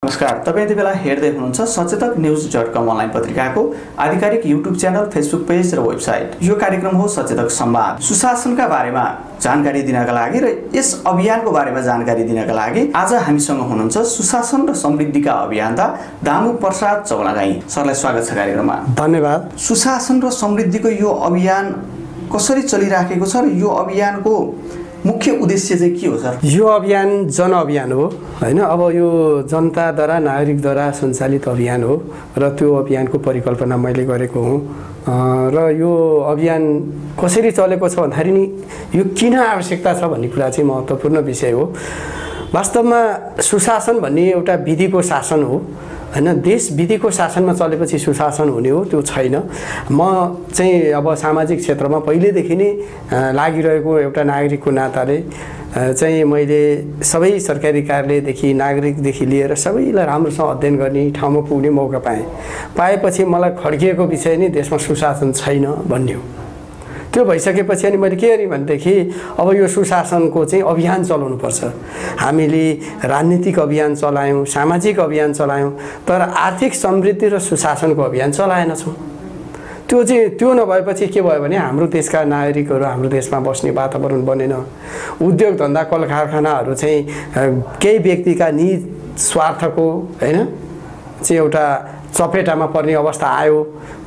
नमस्कार, तपाईं यति बेला हेर्दै हुनुहुन्छ सचेतक न्यूज.com अनलाइन पत्रिकाको आधिकारिक युट्युब च्यानल, फेसबुक पेज र वेबसाइट। यो कार्यक्रम हो सचेतक संवाद। सुशासनका बारेमा जानकारी दिनका लागि र यस अभियानको बारेमा जानकारी दिनका लागि आज हामीसँग हुनुहुन्छ सुशासन र समृद्धिका अभियन्ता दामु प्रसाद चौलागाई। सरलाई स्वागत छ कार्यक्रममा। धन्यवाद। सुशासन र समृद्धिको यो अभियान कसरी चलिराखेको छ र यो अभियानको मुख्य उद्देश्य चाहिँ के हो सर? यो अभियान जनअभियान हो हैन। अब यो जनताद्वारा नागरिकद्वारा सञ्चालित अभियान हो र त्यो अभियानको परिकल्पना मैले गरेको हुँ। र यो अभियान कसरी चलेको छ भन्दाखेरि नि यो किन आवश्यकता छ भन्ने कुरा चाहिँ महत्त्वपूर्ण विषय हो। वास्तवमा सुशासन भन्ने एउटा विधिको शासन हो हैन। देश विधिको शासनमा चलेपछि सुशासन हुने हो, त्यो छैन। म चाहिँ अब सामाजिक क्षेत्रमा पहिलेदेखि नै लागिरहेको एउटा नागरिकको नाताले चाहिँ मैले सबै सरकारी कार्यालयदेखि नागरिकदेखि लिएर सबैलाई राम्रोसँग अध्ययन गर्ने ठाउँमा पुग्ने मौका पाएपछि मलाई खड्किएको विषय नै देशमा सुशासन छैन भन्ने हो। त्यो भइसकेपछि अनि मैले के गरेँ भनेदेखि अब यो सुशासनको चाहिँ अभियान चलाउनुपर्छ। हामीले राजनीतिक अभियान चलायौँ, सामाजिक अभियान चलायौँ, तर आर्थिक समृद्धि र सुशासनको अभियान चलाएनछौँ। त्यो नभएपछि के भयो भने हाम्रो देशका नागरिकहरू, हाम्रो देशमा बस्ने वातावरण बनेन। उद्योग धन्दा कल कारखानाहरू चाहिँ केही व्यक्तिका निज स्वार्थको हैन चाहिँ एउटा चपेटामा पर्ने अवस्था आयो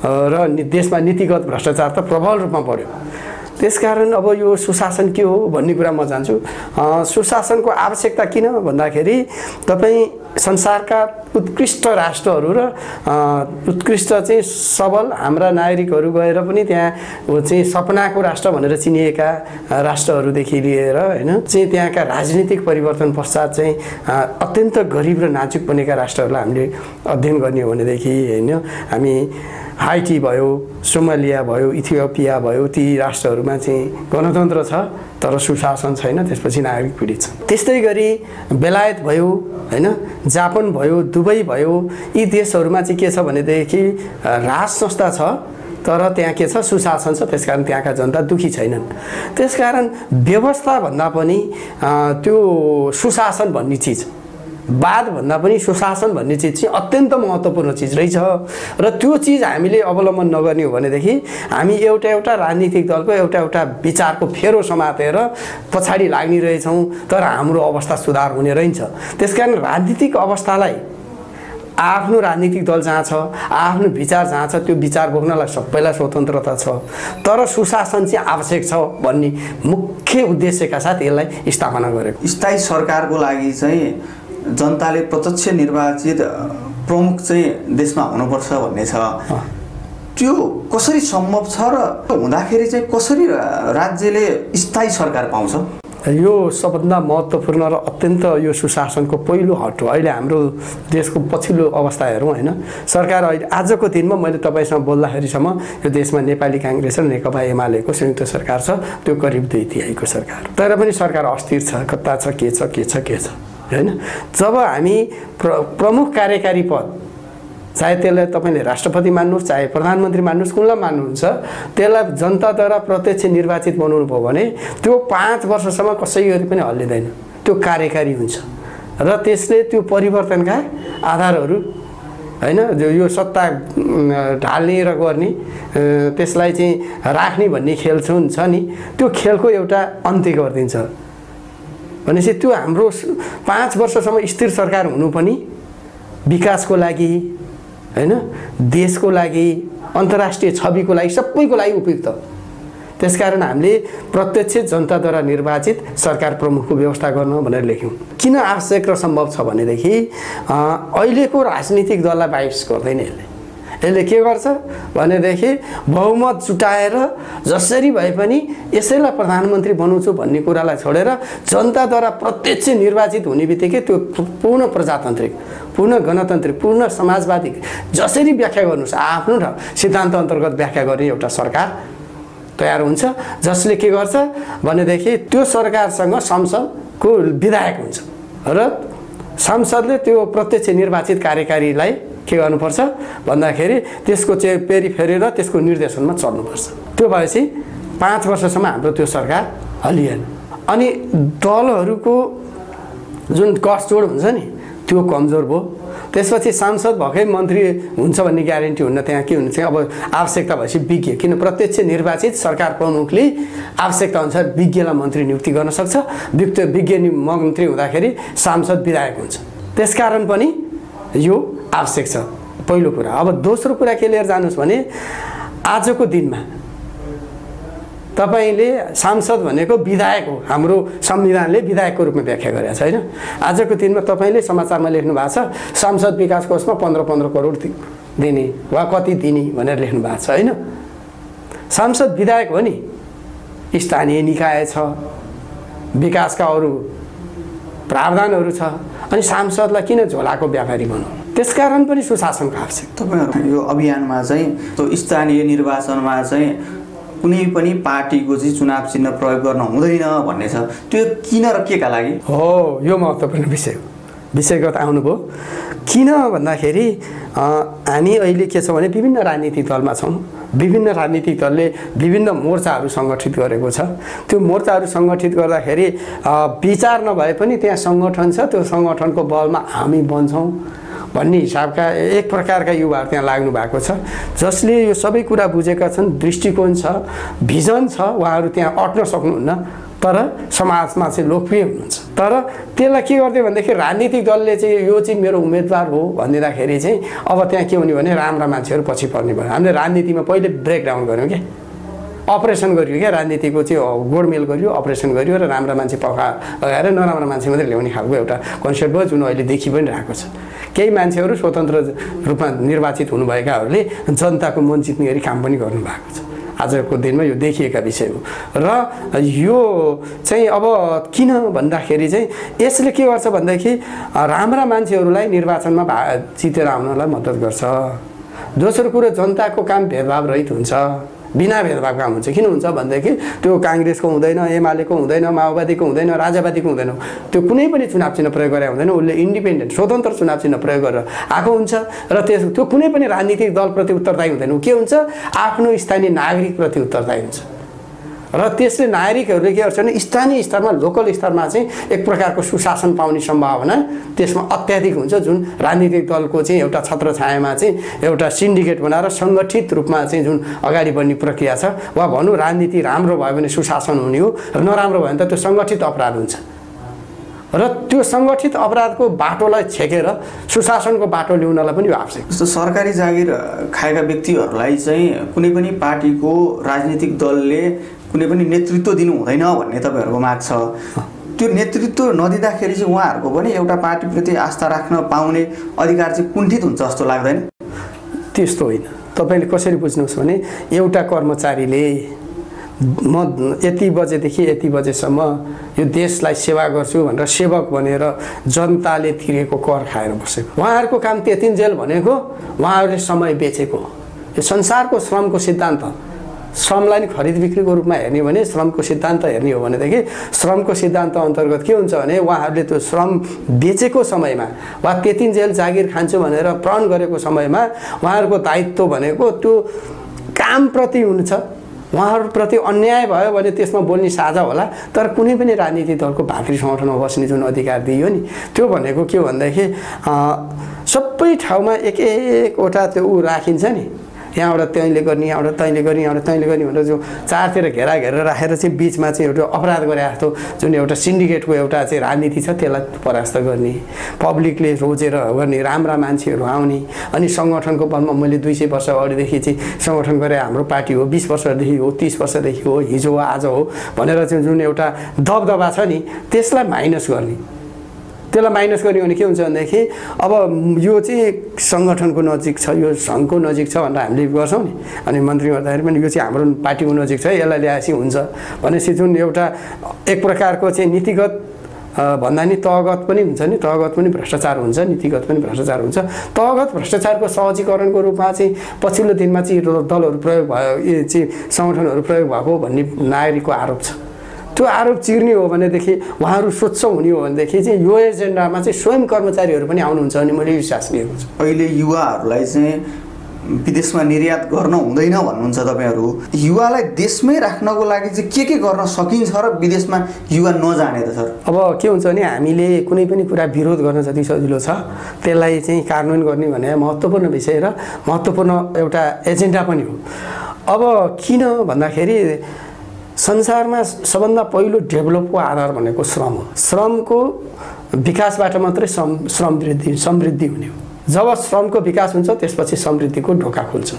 र देशमा नीतिगत भ्रष्टाचार त प्रबल रूपमा बढ्यो। त्यसकारण अब यो सुशासन के हो भन्ने कुरा म जान्छु। सुशासनको आवश्यकता किन भन्दाखेरि तपाईँ संसारका उत्कृष्ट राष्ट्रहरू र उत्कृष्ट चाहिँ सबल हाम्रा नागरिकहरू गएर पनि त्यहाँ चाहिँ सपनाको राष्ट्र भनेर चिनिएका राष्ट्रहरूदेखि लिएर हैन चाहिँ त्यहाँका राजनीतिक परिवर्तन पश्चात चाहिँ अत्यन्त गरिब र नाजुक बनेका राष्ट्रहरूलाई हामीले अध्ययन गर्ने हो भनेदेखि हैन हामी हाइटी भयो, सोमालिया भयो, इथियोपिया भयो, ती राष्ट्रहरूमा चाहिँ गणतन्त्र छ तर सुशासन छैन, त्यसपछि नागरिक पीडित छन्। त्यस्तै गरी बेलायत भयो हैन, जापान भयो, दुबई भयो, यी देशहरूमा चाहिँ के छ भनेदेखि राज संस्था छ तर त्यहाँ के छ सुशासन छ। त्यसकारण त्यहाँका जनता दुखी छैनन्। त्यसकारण व्यवस्था भन्दा पनि त्यो सुशासन भन्ने चिज, वाद भन्दा पनि सुशासन भन्ने चिज चाहिँ अत्यन्त महत्त्वपूर्ण चिज रहेछ र त्यो चिज हामीले अवलम्बन नगर्ने हो भनेदेखि हामी एउटा राजनीतिक दलको एउटा विचारको फेरो समातेर पछाडि लाग्ने रहेछौँ तर हाम्रो अवस्था सुधार हुने रहन्छ। त्यसकारण राजनीतिक अवस्थालाई आफ्नो राजनीतिक दल जहाँ छ, आफ्नो विचार जहाँ छ, त्यो विचार बोक्नलाई सबैलाई स्वतन्त्रता छ तर सुशासन चाहिँ आवश्यक छ भन्ने मुख्य उद्देश्यका साथ यसलाई स्थापना गरेको। स्थायी सरकारको लागि चाहिँ जनताले प्रत्यक्ष निर्वाचित प्रमुख चाहिँ देशमा हुनुपर्छ भन्ने छ। त्यो कसरी सम्भव छ र हुँदाखेरि चाहिँ कसरी राज्यले स्थायी सरकार पाउँछ? यो सबभन्दा महत्त्वपूर्ण र अत्यन्त यो सुशासनको पहिलो हट हो। अहिले हाम्रो देशको पछिल्लो अवस्था हेरौँ हैन। सरकार अहिले आजको दिनमा मैले तपाईँसँग बोल्दाखेरिसम्म यो देशमा नेपाली काङ्ग्रेस र नेकपा एमालेको संयुक्त सरकार छ। त्यो करिब 2 तिहाईको सरकार, तर पनि सरकार अस्थिर छ, कता छ, के छ हैन। जब हामी प्रमुख कार्यकारी पद, चाहे त्यसलाई तपाईँले राष्ट्रपति मान्नुहोस् चाहे प्रधानमन्त्री मान्नुहोस्, कुनलाई मान्नुहुन्छ, त्यसलाई जनताद्वारा प्रत्यक्ष निर्वाचित बनाउनु भयो भने त्यो 5 वर्षसम्म कसै गरी पनि हल्लिँदैन। त्यो कार्यकारी हुन्छ र त्यसले त्यो परिवर्तनका आधारहरू हैन यो सत्ता ढाल्ने र गर्ने त्यसलाई चाहिँ राख्ने भन्ने खेल छ नि, त्यो खेलको एउटा अन्त्य गरिदिन्छ। भनेपछि त्यो हाम्रो 5 वर्षसम्म स्थिर सरकार हुनु पनि विकासको लागि हैन, देशको लागि, अन्तर्राष्ट्रिय छविको लागि, सबैको लागि उपयुक्त। त्यसकारण हामीले प्रत्यक्ष जनताद्वारा निर्वाचित सरकार प्रमुखको व्यवस्था गर्न भनेर लेख्यौँ। किन आवश्यक र सम्भव छ भनेदेखि अहिलेको राजनीतिक दललाई बाइस गर्दैन यसले के गर्छ भनेदेखि बहुमत जुटाएर जसरी भए पनि यसैलाई प्रधानमन्त्री बनाउँछु भन्ने कुरालाई छोडेर जनताद्वारा प्रत्यक्ष निर्वाचित हुने बित्तिकै त्यो पूर्ण प्रजातान्त्रिक, पूर्ण गणतान्त्रिक, पूर्ण समाजवादी जसरी व्याख्या गर्नुहोस् आफ्नो सिद्धान्त अन्तर्गत व्याख्या गर्ने एउटा सरकार तयार हुन्छ। जसले के गर्छ भनेदेखि त्यो सरकारसँग संसदको विधायक हुन्छ र संसदले त्यो प्रत्यक्ष निर्वाचित कार्यकारीलाई के गर्नुपर्छ भन्दाखेरि त्यसको चाहिँ पेरिफेरी र त्यसको निर्देशनमा चल्नुपर्छ। त्यो भएपछि 5 वर्षसम्म हाम्रो त्यो सरकार हलिएन। अनि दलहरूको जुन गठजोड हुन्छ नि त्यो कमजोर भयो। त्यसपछि सांसद भएकै मन्त्री हुन्छ भन्ने ग्यारेन्टी हुन्न। त्यहाँ के हुन्छ अब आवश्यकता भएपछि विज्ञ, किन प्रत्यक्ष निर्वाचित सरकार प्रमुखले आवश्यकता अनुसार विज्ञलाई मन्त्री नियुक्ति गर्न सक्छ। विज्ञ मन्त्री हुँदाखेरि सांसद विधायक हुन्छ। त्यसकारण पनि यो आवश्यक छ पहिलो कुरा। अब दोस्रो कुरा के लिएर जानुहोस् भने आजको दिनमा तपाईले सांसद भनेको विधायक हो। हाम्रो संविधानले विधायकको रूपमा व्याख्या गरेको छ हैन। आजको दिनमा तपाईले समाचारमा लेख्नु भएको छ सांसद विकास कोषमा 15 करोड दिने वा कति दिने भनेर लेख्नु भएको छ हैन। सांसद विधायक हो नि, स्थानीय निकाय छ, विकासका अरू प्रावधानहरू छ, अनि सांसदलाई किन झोलाको व्यापारी बनाउनु? त्यसकारण पनि सुशासनको आवश्यक। तपाईहरु यो अभियानमा चाहिँ त्यो स्थानीय निर्वाचनमा चाहिँ कुनै पनि पार्टीको चाहिँ चुनाव चिन्ह प्रयोग गर्न हुँदैन भन्ने छ, त्यो किन र केका लागि हो? यो महत्त्वपूर्ण विषय हो। विषयगत आउनुभयो। किन भन्दाखेरि हामी अहिले के छ भने विभिन्न राजनीतिक दलमा छौँ। विभिन्न राजनीतिक दलले विभिन्न मोर्चाहरू सङ्गठित गरेको छ। त्यो मोर्चाहरू सङ्गठित गर्दाखेरि विचार नभए पनि त्यहाँ सङ्गठन छ, त्यो सङ्गठनको बलमा हामी बन्छौँ भन्ने हिसाबका एक प्रकारका युवाहरू त्यहाँ लाग्नु भएको छ, जसले यो सबै कुरा बुझेका छन्, दृष्टिकोण छ, भिजन छ। उहाँहरू त्यहाँ अट्न सक्नुहुन्न, तर समाजमा चाहिँ लोकप्रिय हुनुहुन्छ। तर त्यसलाई के गर्दै भनेदेखि राजनीतिक दलले चाहिँ यो चाहिँ मेरो उम्मेदवार हो भनिदिँदाखेरि चाहिँ अब त्यहाँ के हुने भने राम्रा मान्छेहरू पछि पर्ने भयो। हामीले राजनीतिमा पहिले ब्रेकडाउन गऱ्यौँ क्या, अपरेसन गरियो क्या, राजनीतिको चाहिँ गोडमेल गरियो, अपरेसन गरियो र राम्रा मान्छे लगाएर नराम्रा मान्छे मात्रै ल्याउने खालको एउटा कन्सेप्ट भयो, जुन अहिले देखि पनि रहेको छ। केही मान्छेहरू स्वतन्त्र रूपमा निर्वाचित हुनुभएकाहरूले जनताको मन जित्ने गरी काम पनि गर्नुभएको छ। आजको दिनमा यो देखिएका विषय हो। र यो चाहिँ अब किन भन्दाखेरि चाहिँ यसले के गर्छ भन्दाखेरि राम्रा मान्छेहरूलाई निर्वाचनमा जितेर आउनलाई मद्दत गर्छ। दोस्रो कुरो जनताको काम भेदभाव रहित हुन्छ, बिना भेदभाव काम हुन्छ। किन हुन्छ भनेदेखि त्यो काङ्ग्रेसको हुँदैन, एमालेको हुँदैन, माओवादीको हुँदैन, राजावादीको हुँदैन, त्यो कुनै पनि चुनाव चिन्ह प्रयोग गरे हुँदैन। उसले इन्डिपेन्डेन्ट स्वतन्त्र चुनाव चिन्ह प्रयोग गरेर आएको हुन्छ र त्यो कुनै पनि राजनीतिक दलप्रति उत्तरदायी हुँदैन। के हुन्छ? आफ्नो स्थानीय नागरिकप्रति उत्तरदायी हुन्छ। र त्यसले नागरिकहरूले के गर्छ भने स्थानीय स्तरमा, लोकल स्तरमा चाहिँ एक प्रकारको सुशासन पाउने सम्भावना त्यसमा अत्याधिक हुन्छ, जुन राजनीतिक दलको चाहिँ एउटा छत्रछायामा चाहिँ एउटा सिन्डिकेट बनाएर सङ्गठित रूपमा चाहिँ जुन अगाडि बढ्ने प्रक्रिया छ, वा भनौँ राजनीति राम्रो भयो भने सुशासन हुने हो, र नराम्रो भयो भने त त्यो सङ्गठित अपराध हुन्छ। र त्यो सङ्गठित अपराधको बाटोलाई छेकेर सुशासनको बाटो ल्याउनलाई पनि यो आवश्यक। जस्तो सरकारी जागिर खाएका व्यक्तिहरूलाई चाहिँ कुनै पनि पार्टीको राजनीतिक दलले कुनै पनि नेतृत्व दिनु हुँदैन भन्ने तपाईँहरूको माग छ। त्यो नेतृत्व नदिँदाखेरि चाहिँ उहाँहरूको पनि एउटा पार्टीप्रति आस्था राख्न पाउने अधिकार चाहिँ कुण्ठित हुन्छ जस्तो लाग्दैन? त्यस्तो होइन। तपाईँले कसरी बुझ्नुहोस् भने एउटा कर्मचारीले म यति बजेदेखि यति बजेसम्म यो देशलाई सेवा गर्छु भनेर सेवक भनेर जनताले तिरेको कर खाएर बसेको, उहाँहरूको काम त्यतिन्जेल भनेको उहाँहरूले समय बेचेको। यो संसारको श्रमको सिद्धान्त, श्रमलाई खरिद बिक्रीको रूपमा हेर्ने हो भने श्रमको सिद्धान्त हेर्ने हो भनेदेखि श्रमको सिद्धान्त अन्तर्गत के हुन्छ भने उहाँहरूले त्यो श्रम बेचेको समयमा वा त्यतिन्जेल जागिर खान्छु भनेर प्रण गरेको समयमा उहाँहरूको दायित्व भनेको त्यो कामप्रति हुन्छ। उहाँहरूप्रति अन्याय भयो भने त्यसमा बोल्ने साझा होला, तर कुनै पनि राजनीतिक दलको भातृ सङ्गठनमा बस्ने जुन अधिकार दिइयो नि, त्यो भनेको के भन्दाखेरि सबै ठाउँमा एक एकवटा त्यो ऊ राखिन्छ नि, यहाँबाट तैँले गर्ने, यहाँबाट तैँले गर्ने, यहाँबाट तैँले गर्ने भनेर जो चारतिर घेरा घेरेर राखेर चाहिँ बिचमा चाहिँ एउटा अपराध गरे जस्तो जुन एउटा सिन्डिकेटको एउटा चाहिँ राजनीति छ, त्यसलाई परास्त गर्ने, पब्लिकले रोजेर गर्ने, राम्रा मान्छेहरू आउने, अनि सङ्गठनको बलमा मैले 200 वर्ष अगाडिदेखि चाहिँ सङ्गठन गरेँ, हाम्रो पार्टी हो, 20 वर्षदेखि हो, 30 वर्षदेखि हो, हिजो हो आज हो भनेर चाहिँ जुन एउटा दबदबा छ नि, त्यसलाई माइनस गर्ने। त्यसलाई माइनस गर्यो भने के हुन्छ भनेदेखि अब यो चाहिँ सङ्गठनको नजिक छ, यो सङ्घको नजिक छ भनेर हामीले गर्छौँ नि, अनि मन्त्री गर्दाखेरि पनि यो चाहिँ हाम्रो पार्टीको नजिक छ, यसलाई ल्याएपछि हुन्छ भनेपछि जुन एउटा एक प्रकारको चाहिँ नीतिगत भन्दा नि तहगत पनि हुन्छ नि, तहगत पनि भ्रष्टाचार हुन्छ, नीतिगत पनि भ्रष्टाचार हुन्छ। तहगत भ्रष्टाचारको सहजीकरणको रूपमा चाहिँ पछिल्लो दिनमा चाहिँ दलहरू प्रयोग भयो, यो चाहिँ सङ्गठनहरू प्रयोग भएको भन्ने नागरिकको आरोप छ। त्यो आरोप चिर्ने हो भनेदेखि उहाँहरू स्वच्छ हुने हो भनेदेखि चाहिँ यो एजेन्डामा चाहिँ स्वयं कर्मचारीहरू पनि आउनुहुन्छ भने मैले विश्वास लिएको छु। अहिले युवाहरूलाई चाहिँ विदेशमा निर्यात गर्न हुँदैन भन्नुहुन्छ तपाईहरु युवालाई देशमै राख्नको लागि चाहिँ के गर्न सकिन्छ र विदेशमा युवा नजाने त सर अब के हुन्छ भने हामीले कुनै पनि कुरा विरोध गर्न जति सजिलो छ त्यसलाई चाहिँ कार्यान्वयन गर्ने भने महत्त्वपूर्ण विषय र महत्त्वपूर्ण एउटा एजेन्डा पनि हो अब किन भन्दाखेरि संसारमा सबभन्दा पहिलो डेभलपको आधार भनेको श्रम हो श्रमको विकासबाट मात्रै समृद्धि हुने हो जब श्रमको विकास हुन्छ त्यसपछि समृद्धिको ढोका खुल्छ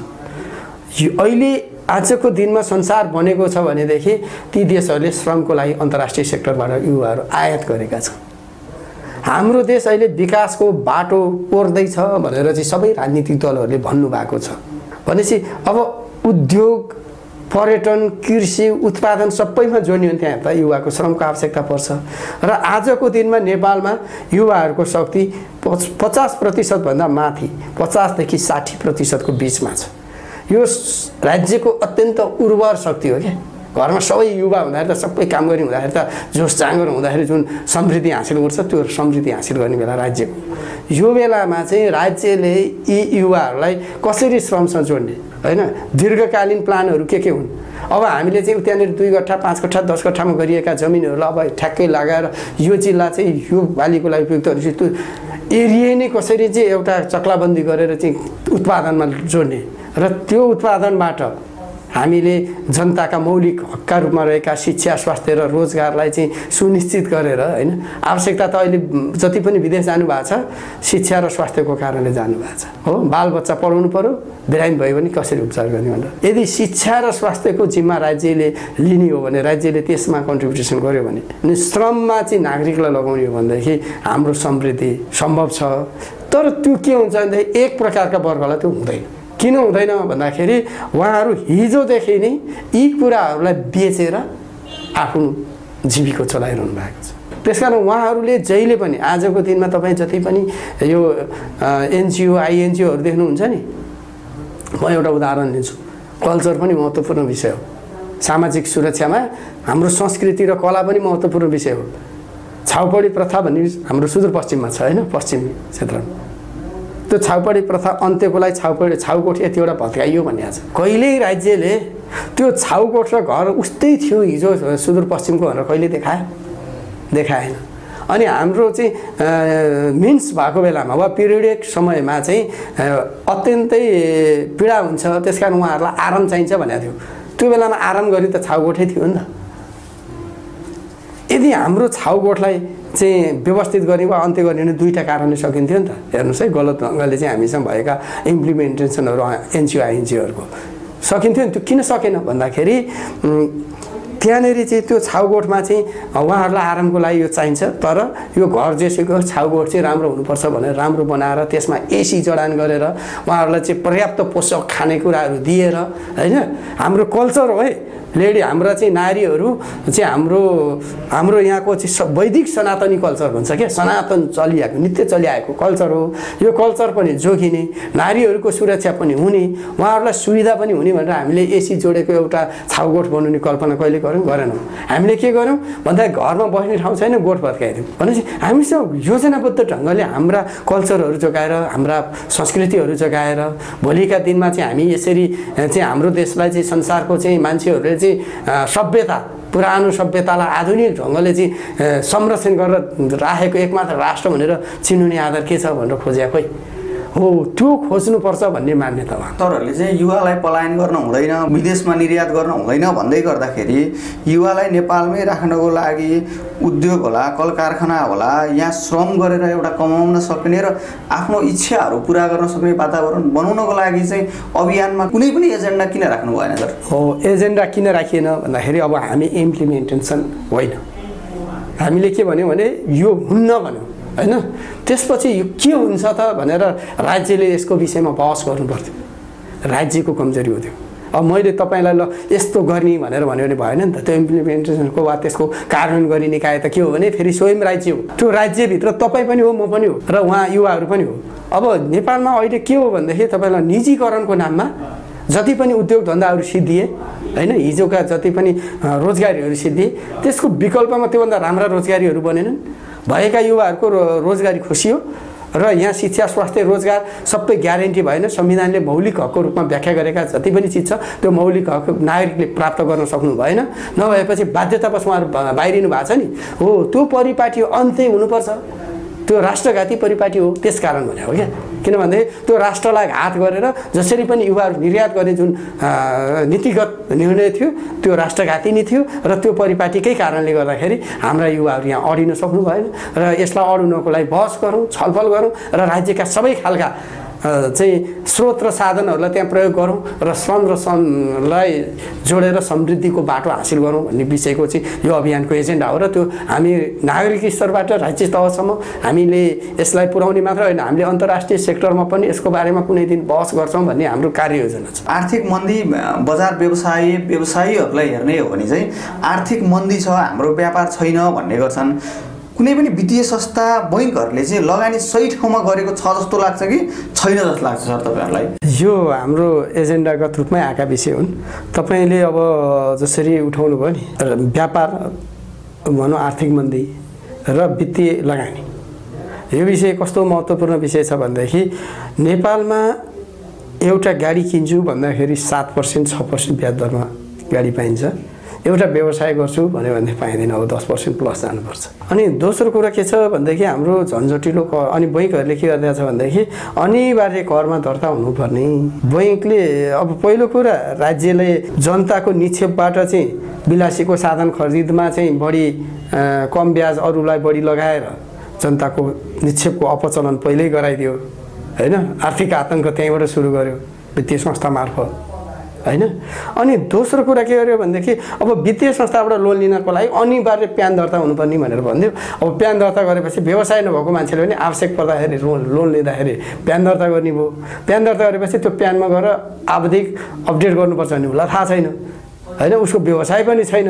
अहिले आजको दिनमा संसार बनेको छ भनेदेखि ती देशहरूले श्रमको लागि अन्तर्राष्ट्रिय सेक्टरबाट युवाहरू आयात गरेका छन् हाम्रो देश अहिले विकासको बाटो कोर्दैछ भनेर चाहिँ सबै राजनीतिक दलहरूले भन्नुभएको छ भनेपछि अब उद्योग पर्यटन कृषि उत्पादन सबैमा जोड्ने हो त्यहाँ त युवाको श्रमको आवश्यकता पर्छ र आजको दिनमा नेपालमा युवाहरूको शक्ति 50% भन्दा माथि 50 देखि 60% को बीचमा छ यो राज्यको अत्यन्त उर्वर शक्ति हो के घरमा सबै युवा हुँदाखेरि त सबै काम गर्ने हुँदाखेरि त जोस जाँगर हुँदाखेरि जुन समृद्धि हासिल गर्छ त्यो समृद्धि हासिल गर्ने बेला राज्यको यो बेलामा चाहिँ राज्यले यी युवाहरूलाई कसरी श्रमसँग जोड्ने हैन दीर्घकालीन प्लानहरू के हुन् अब हामीले चाहिँ त्यहाँनिर 2 कट्ठा 5 कट्ठा 10 कट्ठामा गरिएका जमिनहरूलाई अब ठ्याक्कै लगाएर यो जिल्ला चाहिँ यो बालीको लागि उपयुक्त हुन्छ त्यो एरिया नै कसरी चाहिँ एउटा चक्लाबन्दी गरेर चाहिँ उत्पादनमा जोड्ने र त्यो उत्पादनबाट हामीले जनताका मौलिक हकका रूपमा रहेका शिक्षा स्वास्थ्य र रोजगारलाई चाहिँ सुनिश्चित गरेर हैन आवश्यकता त अहिले जति पनि विदेश जानु भएको छ शिक्षा र स्वास्थ्यको कारणले जानु भएको छ हो बालबच्चा पढाउनु पर्यो बिरामी भयो भने कसरी उपचार गर्ने भनेर यदि शिक्षा र स्वास्थ्यको जिम्मा राज्यले लिने हो भने राज्यले त्यसमा कन्ट्रिब्युसन गर्यो भने अनि श्रममा चाहिँ नागरिकलाई लगाउने हो भनेदेखि हाम्रो समृद्धि सम्भव छ तर त्यो के हुन्छ भने एक प्रकारका वर्गलाई त्यो हुँदैन किन हुँदैन भन्दाखेरि उहाँहरू हिजोदेखि नै यी कुराहरूलाई बेचेर आफ्नो जीविका चलाइरहनु भएको छ त्यसकारण उहाँहरूले जहिले पनि आजको दिनमा तपाईँ जति पनि यो एनजिओ आइएनजिओहरू देख्नुहुन्छ नि म एउटा उदाहरण लिन्छु कल्चर पनि महत्त्वपूर्ण विषय हो सामाजिक सुरक्षामा हाम्रो संस्कृति र कला पनि महत्त्वपूर्ण विषय हो छाउपडी प्रथा भन्ने हाम्रो सुदूरपश्चिममा छ हैन पश्चिमी क्षेत्रमा त्यो छाउपडी प्रथा अन्त्यको लागि छाउकोठ यतिवटा भत्काइयो भन्ने छ कहिल्यै राज्यले त्यो छाउकोठ र घर उस्तै थियो हिजो सुदूरपश्चिमको भनेर कहिले देखाएन अनि हाम्रो चाहिँ मिन्स भएको बेलामा वा पिरियडिक समयमा चाहिँ अत्यन्तै पीडा हुन्छ त्यसकारण उहाँहरूलाई आराम चाहिन्छ भनेको थियो त्यो बेलामा आराम गरी त छाउकोठै थियो नि त यदि हाम्रो छाउकोठलाई चाहिँ व्यवस्थित गर्ने वा अन्त्य गर्ने भने दुईटा कारणले सकिन्थ्यो नि त हेर्नुस् है गलत ढङ्गले चाहिँ हामीसँग भएका इम्प्लिमेन्टेसनहरू एनजिओ आइएनजिओहरूको सकिन्थ्यो नि त्यो किन सकेन भन्दाखेरि त्यहाँनिर चाहिँ त्यो छाउगोठमा चाहिँ उहाँहरूलाई आरामको लागि यो चाहिन्छ तर यो घर जेसीको छाउगोठ चाहिँ राम्रो हुनुपर्छ भनेर राम्रो बनाएर त्यसमा एसी जडान गरेर उहाँहरूलाई चाहिँ पर्याप्त पोषक खानेकुराहरू दिएर हैन हाम्रो कल्चर हो है लेडी हाम्रा चाहिँ नारीहरू चाहिँ हाम्रो यहाँको चाहिँ वैदिक सनातनी कल्चर भन्छ के सनातन चलिआएको नित्य चलिआएको कल्चर हो यो कल्चर पनि जोगिने नारीहरूको सुरक्षा पनि हुने उहाँहरूलाई सुविधा पनि हुने भनेर हामीले एसी जोडेको एउटा छाउगोठ बनाउने कल्पना कहिले गरेनौँ हामीले के गर्यौँ भन्दा घरमा बस्ने ठाउँ छैन गोठ भत्काइदिउँ भनेपछि हामीसँग योजनाबद्ध ढङ्गले हाम्रा कल्चरहरू जोगाएर हाम्रा संस्कृतिहरू जोगाएर भोलिका दिनमा चाहिँ हामी यसरी चाहिँ हाम्रो देशलाई चाहिँ संसारको चाहिँ मान्छेहरूले चाहिँ सभ्यता पुरानो सभ्यतालाई आधुनिक ढङ्गले चाहिँ संरक्षण गरेर राखेको एकमात्र राष्ट्र भनेर चिन्ने आधार के छ भनेर खोजे खोइ हो त्यो खोज्नुपर्छ भन्ने मान्यता हो तरहरूले चाहिँ युवालाई पलायन गर्न हुँदैन विदेशमा निर्यात गर्न हुँदैन भन्दै गर्दाखेरि युवालाई नेपालमै राख्नको लागि उद्योग होला कल कारखाना होला यहाँ श्रम गरेर एउटा कमाउन सक्ने र आफ्नो इच्छाहरू पुरा गर्न सक्ने वातावरण बनाउनको लागि चाहिँ अभियानमा कुनै पनि एजेन्डा किन राख्नु भएन सर हो एजेन्डा किन राखिएन भन्दाखेरि अब हामी इम्प्लिमेन्टेसन होइन हामीले के भन्यौँ भने यो हुन्न भन्यौँ हैन त्यसपछि यो के हुन्छ त भनेर राज्यले यसको विषयमा बहस गर्नुपर्थ्यो राज्यको कमजोरी हो त्यो अब मैले तपाईलाई ल यस्तो गर्ने भनेर भन्यो भने भएन नि त त्यो इम्प्लिमेन्टेसनको वा त्यसको कार्यान्वयन गर्ने निकाय त के हो भने फेरि स्वयं राज्य हो त्यो राज्यभित्र तपाईँ पनि हो म पनि हो र उहाँ युवाहरू पनि हो अब नेपालमा अहिले के हो भनेदेखि तपाईँलाई निजीकरणको नाममा जति पनि उद्योग धन्दाहरू सिद्धिए हैन हिजोका जति पनि रोजगारीहरू सिद्धिए त्यसको विकल्पमा त्योभन्दा राम्रा रोजगारीहरू बनेनन् भएका युवाहरूको रोजगारी खोसियो र यहाँ शिक्षा स्वास्थ्य रोजगार सबै ग्यारेन्टी भएन संविधानले मौलिक हकको रूपमा व्याख्या गरेका जति पनि चिज छ त्यो मौलिक हक नागरिकले प्राप्त गर्न सक्नु भएन नभएपछि बाध्यतावश उहाँहरू बाहिरिनु भएको छ नि हो त्यो परिपाटी अन्त्य हुनुपर्छ त्यो राष्ट्रघाती परिपाटी हो त्यसकारण भने हो क्या किनभने त्यो राष्ट्रलाई घात गरेर जसरी पनि युवाहरू निर्यात गर्ने जुन नीतिगत निर्णय थियो त्यो राष्ट्रघाती नै थियो र त्यो परिपाटीकै कारणले गर्दाखेरि हाम्रा युवाहरू यहाँ अडिन सक्नु भएन र यसलाई अडुनको लागि बहस गरौँ छलफल गरौँ र राज्यका सबै खालका चाहिँ स्रोत र साधनहरूलाई त्यहाँ प्रयोग गरौँ र श्रम र श्रमलाई जोडेर समृद्धिको बाटो हासिल गरौँ भन्ने विषयको चाहिँ यो अभियानको एजेन्डा हो र त्यो हामी नागरिक स्तरबाट राज्य तहसम्म हामीले यसलाई पुर्याउने मात्र होइन हामीले अन्तर्राष्ट्रिय सेक्टरमा पनि यसको बारेमा कुनै दिन बहस गर्छौँ भन्ने हाम्रो कार्ययोजना छ। आर्थिक मन्दी बजार व्यवसायीहरूलाई हेर्ने हो भने चाहिँ आर्थिक मन्दी छ हाम्रो व्यापार छैन भन्ने गर्छन् कुनै पनि वित्तीय संस्था बैंकहरूले चाहिँ लगानी सही ठाउँमा गरेको छ जस्तो लाग्छ कि छैन जस्तो लाग्छ सर तपाईहरुलाई? यो हाम्रो एजेन्डागत रूपमै आएका विषय हुन्। तपाईले अब जसरी उठाउनु भयो नि व्यापार भनौँ आर्थिक मन्दी र वित्तीय लगानी यो विषय कस्तो महत्त्वपूर्ण विषय छ भनेदेखि नेपालमा एउटा गाडी किन्छु भन्दाखेरि 7% 6% ब्याज दरमा गाडी पाइन्छ। एउटा व्यवसाय गर्छु भन्यो भने पाइँदैन अब 10% प्लस जानुपर्छ। अनि दोस्रो कुरा के छ भनेदेखि हाम्रो झन्झटिलो कर अनि बैंकहरूले के गर्दैछ भनेदेखि अनिवार्य करमा दर्ता हुनुपर्ने। बैंकले अब पहिलो कुरा राज्यले जनताको निक्षेपबाट चाहिँ विलासीको साधन खरिदमा चाहिँ बढी कम ब्याज अरूलाई बढी लगाएर जनताको निक्षेपको अपचलन पहिल्यै गराइदियो हैन। आर्थिक आतंक त्यहीँबाट सुरु गर्यो वित्तीय संस्था मार्फत हैन। अनि दोस्रो कुरा के गर्यो भनेदेखि अब वित्तीय संस्थाबाट लोन लिनको लागि अनिवार्य प्यान दर्ता हुनुपर्ने भनेर भन्दियो। अब प्यान दर्ता गरेपछि व्यवसाय नभएको मान्छेले पनि आवश्यक पर्दाखेरि लोन लिँदाखेरि प्यान दर्ता गर्ने भयो। प्यान दर्ता गरेपछि त्यो प्यानमा गएर आवधिक अपडेट गर्नुपर्छ भन्ने उसलाई थाहा छैन हैन। उसको व्यवसाय पनि छैन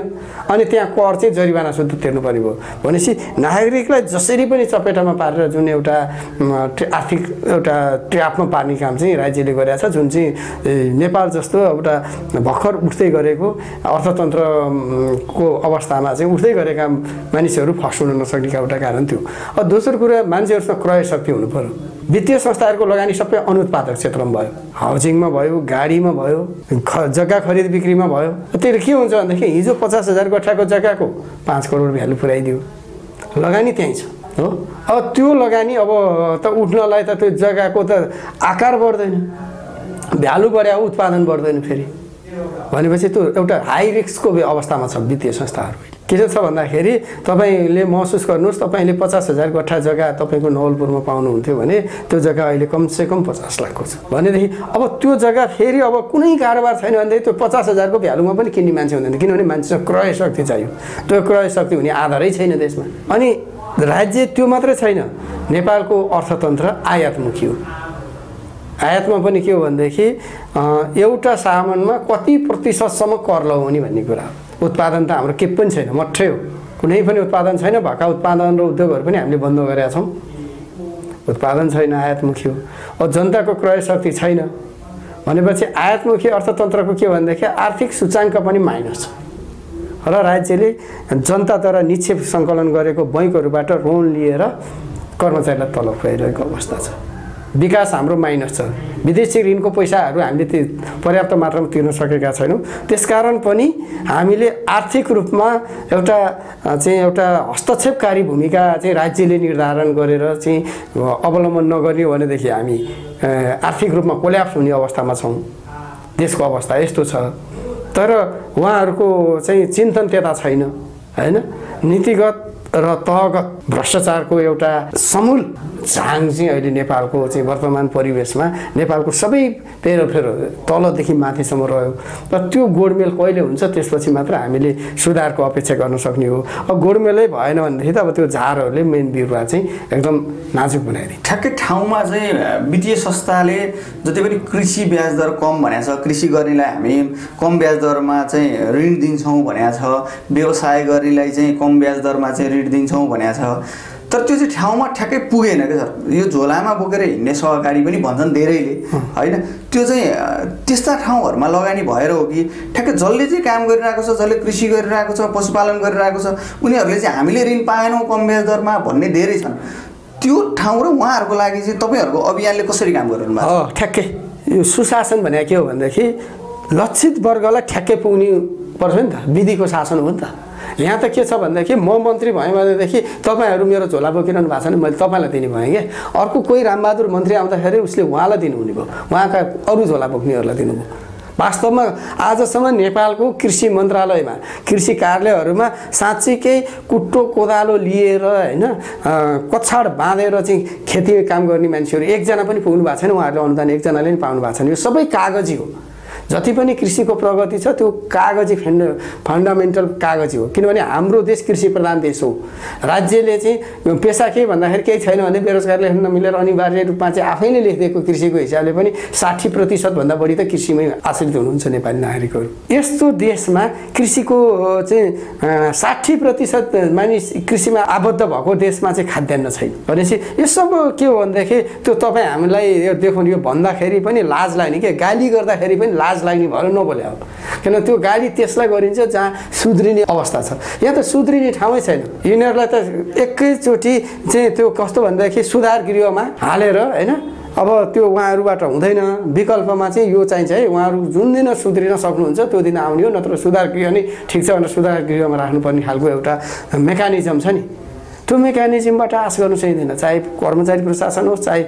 अनि त्यहाँ कर चाहिँ जरिवाना शुद्ध तिर्नुपर्ने भयो भनेपछि नागरिकलाई जसरी पनि चपेटामा पारेर जुन एउटा आर्थिक एउटा ट्र्यापमा पार्ने काम चाहिँ राज्यले गरेको छ। जुन चाहिँ नेपाल जस्तो एउटा भर्खर उठ्दै गरेको अर्थतन्त्रको अवस्थामा चाहिँ उठ्दै गरेका मानिसहरू फस्न नसक्नेका एउटा कारण थियो। अब दोस्रो कुरा मान्छेहरूसँग क्रय शक्ति हुनु पर्यो। वित्तीय संस्थाहरूको लगानी सबै अनुत्पादक क्षेत्रमा भयो, हाउसिङमा भयो, गाडीमा भयो, जग्गा खरिद बिक्रीमा भयो। त्यसले के हुन्छ भनेदेखि हिजो 50,000 गठाको जग्गाको 5 करोड भ्यालु पुर्याइदियो, लगानी त्यहीँ छ हो। अब त्यो लगानी अब त उठ्नलाई त त्यो जग्गाको त आकार बढ्दैन, भ्यालु बढ्या उत्पादन बढ्दैन फेरि भनेपछि त्यो एउटा हाई रिस्कको अवस्थामा छ वित्तीय संस्थाहरू। के छ भन्दाखेरि तपाईले महसुस गर्नुहोस् तपाईले 50,000 गठा जग्गा तपाईको नवलपुरमा पाउनुहुन्थ्यो भने त्यो जग्गा अहिले कमसेकम 50 लाखको छ भनेदेखि अब त्यो जग्गा फेरि अब कुनै कारोबार छैन भनेदेखि त्यो 50,000 को भ्यालुमा पनि किन्ने मान्छे हुँदैन किनभने मान्छेसँग क्रय शक्ति चाहियो। त्यो क्रय शक्ति हुने आधारै छैन देशमा। अनि राज्य त्यो मात्रै छैन, नेपालको अर्थतन्त्र आयातमुखी हो। आयातमा पनि के हो भनेदेखि एउटा सामानमा कति प्रतिशतसम्म कर लगाउने भन्ने कुरा हो। उत्पादन त हाम्रो के पनि छैन, मठै हो, कुनै पनि उत्पादन छैन। भएका उत्पादन र उद्योगहरू पनि हामीले बन्द गरेका छौँ। उत्पादन छैन, आयातमुखी हो। अब जनताको क्रय शक्ति छैन भनेपछि आयातमुखी अर्थतन्त्रको के भनेदेखि आर्थिक सूचाङ्क पनि माइनस छ र राज्यले जनताद्वारा निक्षेप सङ्कलन गरेको बैङ्कहरूबाट लोन लिएर कर्मचारीलाई तलब खुवाइरहेको अवस्था छ। विकास हाम्रो माइनस छ। विदेशी ऋणको पैसाहरू हामीले पर्याप्त मात्रामा तिर्न सकेका छैनौँ। त्यसकारण पनि हामीले आर्थिक रूपमा एउटा हस्तक्षेपकारी भूमिका चाहिँ राज्यले निर्धारण गरेर चाहिँ अवलम्बन नगर्ने भनेदेखि हामी आर्थिक रूपमा कोल्याप्स हुने अवस्थामा छौँ। देशको अवस्था यस्तो छ। तर उहाँहरूको चाहिँ चिन्तन त्यता छैन हैन। नीतिगत र तहगत भ्रष्टाचारको एउटा समूल झाङ चाहिँ अहिले नेपालको चाहिँ वर्तमान परिवेशमा नेपालको सबै फेरो तलदेखि माथिसम्म रह्यो। र त्यो गोडमेल कहिले हुन्छ त्यसपछि मात्र हामीले सुधारको अपेक्षा गर्न सक्ने हो। अब गोडमेलै भएन भनेदेखि त अब त्यो झारहरूले मेन बिरुवा चाहिँ एकदम नाजुक बनाइदिन्छ। ठ्याक्कै ठाउँमा चाहिँ वित्तीय संस्थाले जति पनि कृषि ब्याज दर कम भनेको छ, कृषि गर्नेलाई हामी कम ब्याज दरमा चाहिँ ऋण दिन्छौँ भनेको छ, व्यवसाय गर्नेलाई चाहिँ कम ब्याज दरमा चाहिँ ऋण दिन्छौँ भनेको छ। तर त्यो चाहिँ ठाउँमा ठ्याक्कै पुगेन क्या सर। यो झोलामा बोकेर हिँड्ने सहकारी पनि भन्छन् धेरैले होइन। त्यो चाहिँ त्यस्ता ठाउँहरूमा लगानी भएर हो कि ठ्याक्कै जसले चाहिँ काम गरिरहेको छ, जसले कृषि गरिरहेको छ, पशुपालन गरिरहेको छ, उनीहरूले चाहिँ हामीले ऋण पाएनौँ कम ब्याज दरमा भन्ने धेरै छन्। त्यो ठाउँ र उहाँहरूको लागि चाहिँ तपाईँहरूको अभियानले कसरी काम गरिरहनु भएको छ? ठ्याक्कै यो सुशासन भने के हो भनेदेखि लक्षित वर्गलाई ठ्याक्कै पुग्नु पर्छ नि त, विधिको शासन हो नि त। यहाँ त के छ भनेदेखि म मन्त्री भएँ भनेदेखि तपाईँहरू मेरो झोला बोकिरहनु भएको छ भने मैले तपाईँलाई दिने भएँ क्या। अर्को कोही रामबहादुर मन्त्री आउँदाखेरि उसले उहाँलाई दिनुहुने भयो, उहाँका अरू झोला बोक्नेहरूलाई दिनुभयो। वास्तवमा आजसम्म नेपालको कृषि मन्त्रालयमा कृषि कार्यालयहरूमा साँच्चीकै कुट्टो कोदालो लिएर होइन कछाड बाँधेर चाहिँ खेती काम गर्ने मान्छेहरू एकजना पनि पुग्नु भएको छैन। उहाँहरूले अनुदान एकजनाले पनि पाउनु भएको छैन। यो सबै कागजी हो। जति पनि कृषिको प्रगति छ त्यो कागजी फन्डामेन्टल कागजी हो, किनभने हाम्रो देश कृषि प्रधान देश हो। राज्यले चाहिँ पेसा के भन्दाखेरि केही छैन भने बेरोजगार लेख्न नमिलेर अनिवार्य रूपमा चाहिँ आफैले लेखिदिएको कृषिको हिसाबले पनि 60% भन्दा बढी त कृषिमै आश्रित हुनुहुन्छ नेपाली नागरिकहरू। यस्तो देशमा कृषिको चाहिँ 60% मानिस कृषिमा आबद्ध भएको देशमा चाहिँ खाद्यान्न छैन भनेपछि यो सब के हो भनेदेखि त्यो तपाईँ हामीलाई यो देखाउनु यो भन्दाखेरि पनि लाज लाग्ने के, गाली गर्दाखेरि पनि लाज लाग्ने भएर नबोले हो। किन त्यो गाली त्यसलाई गरिन्छ जहाँ सुध्रिने अवस्था छ। यहाँ त सुध्रिने ठाउँै छैन। यिनीहरूलाई त एकैचोटि चाहिँ त्यो कस्तो भन्दाखेरि सुधार गृहमा हालेर होइन अब त्यो उहाँहरूबाट हुँदैन। विकल्पमा चाहिँ यो चाहिन्छ है, उहाँहरू जुन दिन सुध्रिन सक्नुहुन्छ त्यो दिन आउने हो, नत्र सुधार गृह नै ठिक छ भनेर सुधार गृहमा राख्नुपर्ने खालको एउटा मेकानिजम छ नि। त्यो मेकानिजमबाट आश गर्नु चाहिँदैन, चाहे कर्मचारी प्रशासन होस् चाहे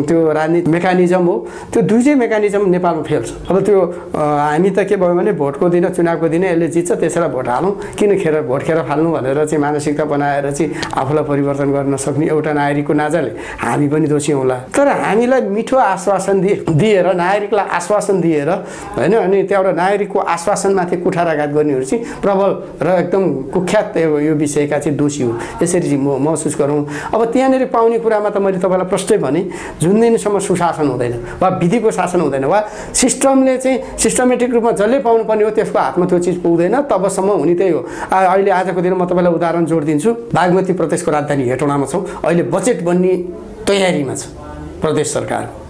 त्यो राजनीतिक मेकानिजम हो। त्यो दुईटै मेकानिजम नेपालमा फेल छ। अब त्यो हामी त के भयो भने भोटको दिन चुनावको दिन यसले जित्छ त्यसैलाई भोट हालौँ, किन भोट खेर फाल्नु भनेर चाहिँ मानसिकता बनाएर चाहिँ आफूलाई परिवर्तन गर्न सक्ने एउटा नागरिकको नाजाले हामी पनि दोषी हौँला। तर हामीलाई मिठो आश्वासन दिएर नागरिकलाई आश्वासन दिएर होइन अनि त्यहाँबाट नागरिकको आश्वासनमाथि कुठाराघात गर्नेहरू चाहिँ प्रबल र एकदम कुख्यात यो विषयका चाहिँ दोषी हो। यसरी चाहिँ महसुस गरौँ। अब त्यहाँनिर पाउने कुरामा त मैले तपाईँलाई प्रष्टै भने जुन दिनसम्म सुशासन हुँदैन वा विधिको शासन हुँदैन वा सिस्टमले चाहिँ सिस्टमेटिक रूपमा जसले पाउनुपर्ने हो त्यसको हातमा त्यो चिज पुग्दैन तबसम्म हुने त्यही हो। अहिले आजको दिन म तपाईँलाई उदाहरण जोडिदिन्छु। बागमती प्रदेशको राजधानी हेटौँडामा छौँ। अहिले बजेट बन्ने तयारीमा छ प्रदेश सरकार।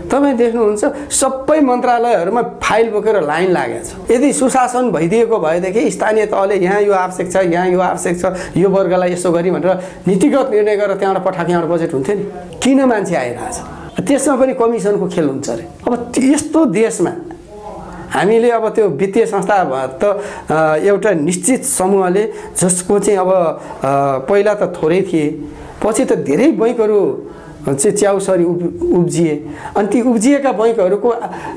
तपाईँ देख्नुहुन्छ सबै मन्त्रालयहरूमा फाइल बोकेर लाइन लागेको छ। यदि सुशासन भइदिएको भएदेखि स्थानीय तहले यहाँ यो आवश्यक छ, यहाँ यो आवश्यक छ, यो वर्गलाई यसो गरी भनेर नीतिगत निर्णय गरेर त्यहाँबाट पठाएको यहाँबाट बजेट हुन्थ्यो नि। किन मान्छे आइरहेछ? त्यसमा पनि कमिसनको खेल हुन्छ अरे। अब यस्तो देशमा हामीले अब त्यो वित्तीय संस्था त एउटा निश्चित समूहले जसको चाहिँ अब पहिला त थोरै थिए पछि त धेरै बैङ्कहरू चाहिँ च्याउसरी उब्जिए अनि ती उब्जिएका बैङ्कहरूको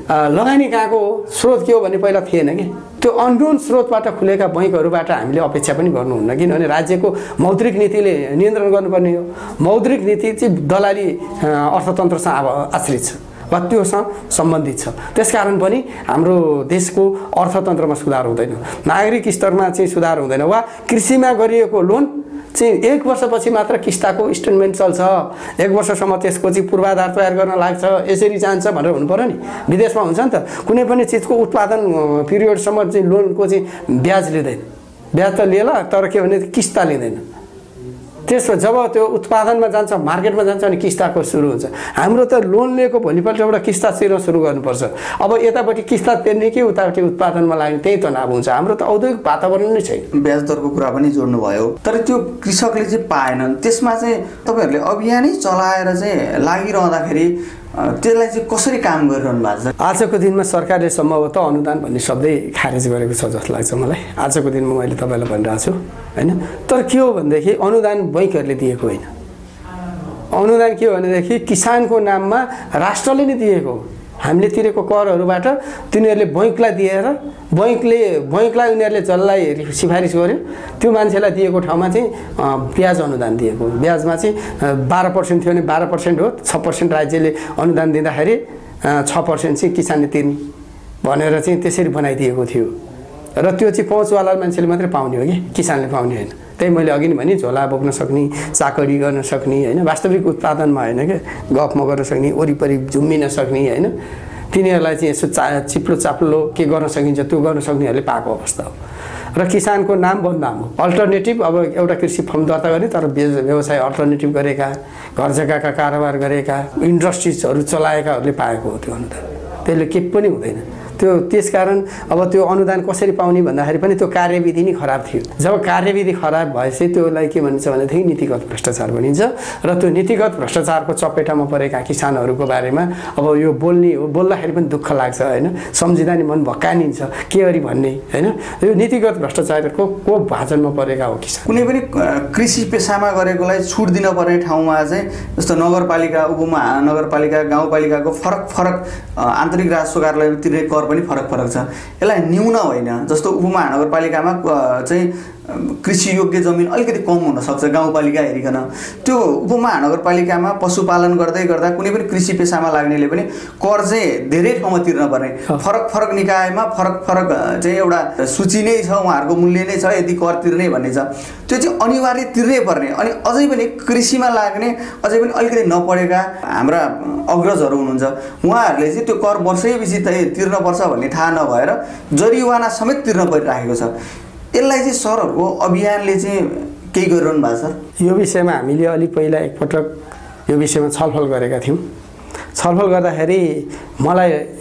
लगानी कहाँको हो, स्रोत के हो भने पहिला थिएन कि। त्यो अननोन स्रोतबाट खुलेका बैङ्कहरूबाट हामीले अपेक्षा पनि गर्नुहुन्न, किनभने राज्यको मौद्रिक नीतिले नियन्त्रण गर्नुपर्ने हो। मौद्रिक नीति चाहिँ दलाली अर्थतन्त्रसँग आश्रित छ वा त्योसँग सम्बन्धित छ। त्यसकारण पनि हाम्रो देशको अर्थतन्त्रमा सुधार हुँदैन, नागरिक स्तरमा चाहिँ सुधार हुँदैन। वा कृषिमा गरिएको लोन चाहिँ 1 वर्षपछि मात्र किस्ताको इन्स्टलमेन्ट चल्छ, 1 वर्षसम्म त्यसको चाहिँ पूर्वाधार तयार गर्न लाग्छ, यसरी जान्छ भनेर हुनु पर्यो नि। विदेशमा हुन्छ नि त, कुनै पनि चिजको उत्पादन पिरियडसम्म चाहिँ लोनको चाहिँ ब्याज लिँदैन। ब्याज त लिएला तर के भने किस्ता लिँदैन। त्यसमा जब त्यो उत्पादनमा जान्छ मार्केटमा जान्छ अनि किस्ताको सुरु हुन्छ। हाम्रो त लोन लिएको भोलिपल्ट एउटा किस्ता तिर्न सुरु गर्नुपर्छ। अब यतापट्टि किस्ता तिर्ने कि उतापट्टि उत्पादनमा लाग्ने त्यही तनाव हुन्छ। हाम्रो त औद्योगिक वातावरण नै छैन। ब्याज दरको कुरा पनि जोड्नु भयो, तर त्यो कृषकले चाहिँ पाएनन्। त्यसमा चाहिँ तपाईँहरूले अभियानै चलाएर चाहिँ लागिरहँदाखेरि त्यसलाई चाहिँ कसरी काम गरिरहनु भएको छ? आजको दिनमा सरकारले सम्भवतः अनुदान भन्ने शब्दै खारेज गरेको छ जस्तो लाग्छ मलाई। आजको दिनमा मैले तपाईँलाई भनिरहेको छु होइन। तर के हो भनेदेखि अनुदान बैङ्कहरूले दिएको होइन। अनुदान के हो भनेदेखि किसानको नाममा राष्ट्रले नै दिएको हो। हामीले तिरेको करहरूबाट तिनीहरूले बैङ्कलाई दिएर बैङ्कलाई उनीहरूले जसलाई सिफारिस गर्यो त्यो मान्छेलाई दिएको ठाउँमा चाहिँ ब्याज अनुदान दिएको। ब्याजमा चाहिँ 12% थियो भने 12% हो, 6% राज्यले अनुदान दिँदाखेरि 6% चाहिँ किसानले तिर्ने भनेर चाहिँ त्यसरी बनाइदिएको थियो। र त्यो चाहिँ पहुँचवाला मान्छेले मात्रै पाउने हो कि किसानले पाउने होइन। त्यही मैले अघि नै भने झोला बोक्न सक्ने, चाकडी गर्न सक्ने होइन, वास्तविक उत्पादनमा होइन क्या, गफमा गर्न सक्ने, वरिपरि झुम्मिन सक्ने होइन, तिनीहरूलाई चाहिँ यसो चिप्लो चाप्लो के गर्न सकिन्छ त्यो गर्न सक्नेहरूले पाएको अवस्था हो। र किसानको नाम बदनाम हो। अल्टरनेटिभ अब एउटा कृषि फर्म दर्ता गर्ने तर व्यवसाय अल्टरनेटिभ गरेका, घर जग्गाका कारोबार गरेका, इन्डस्ट्रिजहरू चलाएकाहरूले पाएको हो त्यो अनुदान। त्यसले के पनि हुँदैन। त्यसकारण अब त्यो अनुदान कसरी पाउने भन्दाखेरि पनि त्यो कार्यविधि नै खराब थियो। जब कार्यविधि खराब भएपछि त्यसलाई के भनिन्छ भनेदेखि नीतिगत भ्रष्टाचार भनिन्छ र त्यो नीतिगत भ्रष्टाचारको चपेटामा परेका किसानहरूको बारेमा अब यो बोल्ने हो, बोल्दाखेरि पनि दुःख लाग्छ होइन, सम्झिँदा नि मन भक्कानिन्छ के गरी भन्ने होइन। यो नीतिगत भ्रष्टाचारको भाजनमा परेका हो किसान। कुनै पनि कृषि पेसामा गरेकोलाई छुट दिन पर्ने ठाउँमा चाहिँ जस्तो नगरपालिका, उपमहानगरपालिका, गाउँपालिकाको फरक आन्तरिक राजस्व कार्यालयमा तिर्ने कर पनि फरक छ। यसलाई न्यून होइन, जस्तो उपमहानगरपालिकामा चाहिँ कृषि योग्य जमिन अलिकति कम हुनसक्छ गाउँपालिका हेरिकन, त्यो उपमहानगरपालिकामा पशुपालन गर्दै गर्दा कुनै पनि कृषि पेसामा लाग्नेले पनि कर चाहिँ धेरै ठाउँमा तिर्न पर्ने, फरक निकायमा फरक चाहिँ एउटा सूची नै छ, उहाँहरूको मूल्य नै छ, यदि कर तिर्ने भन्ने छ, त्यो चाहिँ अनिवार्य तिर्नै पर्ने। अनि अझै पनि कृषिमा लाग्ने अझै पनि अलिकति नपढेका हाम्रा अग्रजहरू हुनुहुन्छ, उहाँहरूले चाहिँ त्यो कर वर्षैपछि तिर्नुपर्छ भन्ने थाहा नभएर जरिवाना समेत तिर्न परिराखेको छ। यसलाई चाहिँ सरहरूको अभियानले चाहिँ केही गरिरहनु भएको छ? यो विषयमा हामीले अलि पहिला एकपटक यो विषयमा छलफल गरेका थियौँ। छलफल गर्दाखेरि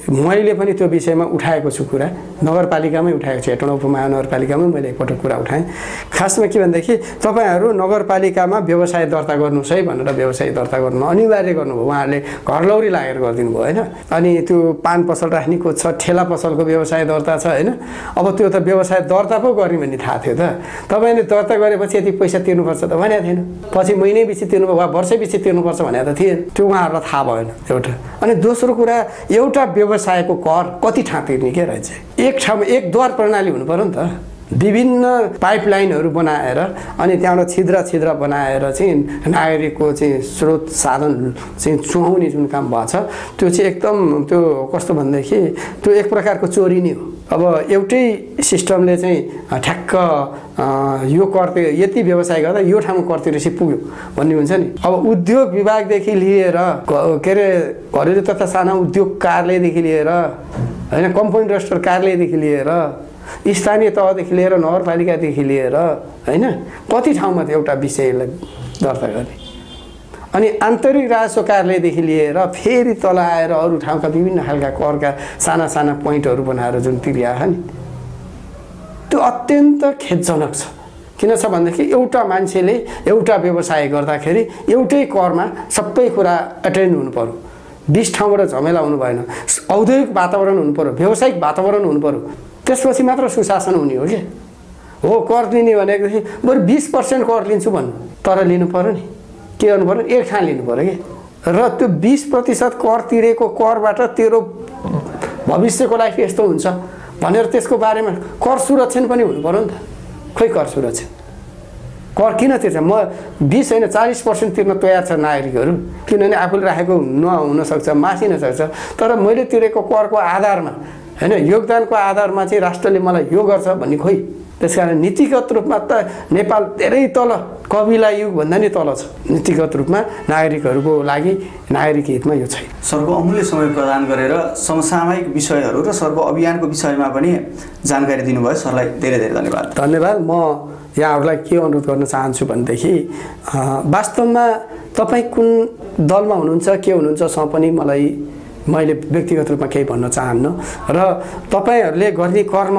मैले पनि त्यो विषयमा उठाएको छु कुरा, नगरपालिकामै उठाएको छु, हेटौँडा उपमहानगरपालिकामै मैले एकपटक कुरा उठाएँ। खासमा के भनेदेखि तपाईँहरू नगरपालिकामा व्यवसाय दर्ता गर्नुहोस् है भनेर व्यवसाय दर्ता गर्नु अनिवार्य गर्नुभयो, उहाँहरूले घरलौरी लागेर गरिदिनु भयो होइन। अनि त्यो पान पसल राख्ने को छ, ठेला पसलको व्यवसाय दर्ता छ होइन। अब त्यो त व्यवसाय दर्ता पो गर्ने भन्ने थाहा थियो त, तपाईँले दर्ता गरेपछि यति पैसा तिर्नुपर्छ त भनेको थिएन, पछि महिनैपछि तिर्नुभयो वा वर्षैपछि तिर्नुपर्छ भनेको त थिएन, त्यो उहाँहरूलाई थाहा भएन एउटा। अनि दोस्रो कुरा, एउटा व्यवसायको कर कति ठाउँ तिर्ने के रहेछ, एक ठाउँमा एक द्वार प्रणाली हुनु पर्यो नि त, विभिन्न पाइपलाइनहरू बनाएर अनि त्यहाँबाट छिद्र बनाएर चाहिँ नागरिकको चाहिँ स्रोत साधन चाहिँ चुहाउने जुन काम भएको छ त्यो चाहिँ एकदम त्यो कस्तो भनेदेखि त्यो एक प्रकारको चोरी नै हो। अब एउटै सिस्टमले चाहिँ ठ्याक्क यो कर यति व्यवसाय गर्दा यो ठाउँमा कर तिरेपछि पुग्यो भन्ने हुन्छ नि। अब उद्योग विभागदेखि लिएर के अरे घरेलु तथा साना उद्योग कार्यालयदेखि लिएर होइन, कम्पाउन्ड रजिस्टर कार्यालयदेखि लिएर स्थानीय तहदेखि लिएर नगरपालिकादेखि लिएर होइन, कति ठाउँमा एउटा विषयलाई दर्ता गर्ने। अनि आन्तरिक राजस्व कार्यालयदेखि लिएर फेरि तल आएर अरू ठाउँका विभिन्न खालका करका साना पोइन्टहरू बनाएर जुन तिरिया नि, त्यो अत्यन्त खेदजनक छ। किन छ भनेदेखि एउटा मान्छेले एउटा व्यवसाय गर्दाखेरि एउटै करमा सबै कुरा एटेन्ड हुनु पर्यो, 20 ठाउँबाट झमेला हुनु भएन, औद्योगिक वातावरण हुनु पर्यो, व्यावसायिक वातावरण हुनु पर्यो, त्यसपछि मात्र सुशासन हुने हो कि हो। कर लिने भनेदेखि बरु 20% कर लिन्छु भन्नु, तर लिनु पर्यो नि, के गर्नु पर्यो, एक ठाउँ लिनु पर्यो कि। र त्यो 20% कर तिरेको करबाट तेरो भविष्यको लागि यस्तो हुन्छ भनेर त्यसको बारेमा कर सुरक्षण पनि हुनु पर्यो नि त। खोइ कर सुरक्षण, कर किन तिर्छ? म 20 होइन 40% तिर्न तयार छ नागरिकहरू, किनभने आफूले राखेको नहुनसक्छ, मासिनसक्छ, तर मैले तिरेको करको आधारमा होइन, योगदानको आधारमा चाहिँ राष्ट्रले मलाई यो गर्छ भन्ने खोइ। त्यसकारण नीतिगत रूपमा त नेपाल धेरै तल, कविला युगभन्दा नि तल छ नीतिगत रूपमा। नागरिकहरूको लागि नागरिक हितमा यो छैन। सरको अमूल्य समय प्रदान गरेर समसामयिक विषयहरू र सरको अभियानको विषयमा पनि जानकारी दिनुभयो, सरलाई धेरै धेरै धन्यवाद। धन्यवाद। म यहाँहरूलाई के अनुरोध गर्न चाहन्छु भनेदेखि वास्तवमा तपाईँ कुन दलमा हुनुहुन्छ, के हुनुहुन्छसँग पनि मैले व्यक्तिगत रूपमा केही भन्न चाहन्न र तपाईहरूले गर्ने कर्म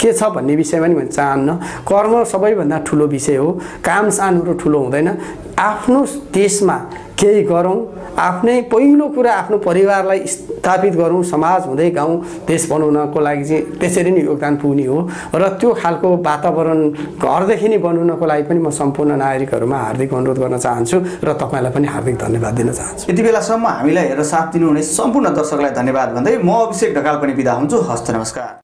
के छ भन्ने विषयमा नि भन्न चाहन्न। कर्म सबैभन्दा ठुलो विषय हो, काम सानोहरू ठुलो हुँदैन। आफ्नो देशमा केही गरौँ, आफ्नै पहिलो कुरा आफ्नो परिवारलाई स्थापित गरौँ, समाज हुँदै गाउँ देश बनाउनको लागि चाहिँ त्यसरी नै योगदान पुग्ने हो। र त्यो खालको वातावरण घरदेखि नै बनाउनको लागि पनि म सम्पूर्ण नागरिकहरूमा हार्दिक अनुरोध गर्न चाहन्छु र तपाईँलाई पनि हार्दिक धन्यवाद दिन चाहन्छु। यति बेलासम्म हामीलाई हेरेर साथ दिनुहुने सम्पूर्ण दर्शकलाई धन्यवाद भन्दै म अभिषेक ढकाल पनि बिदा हुन्छु। हस्त नमस्कार।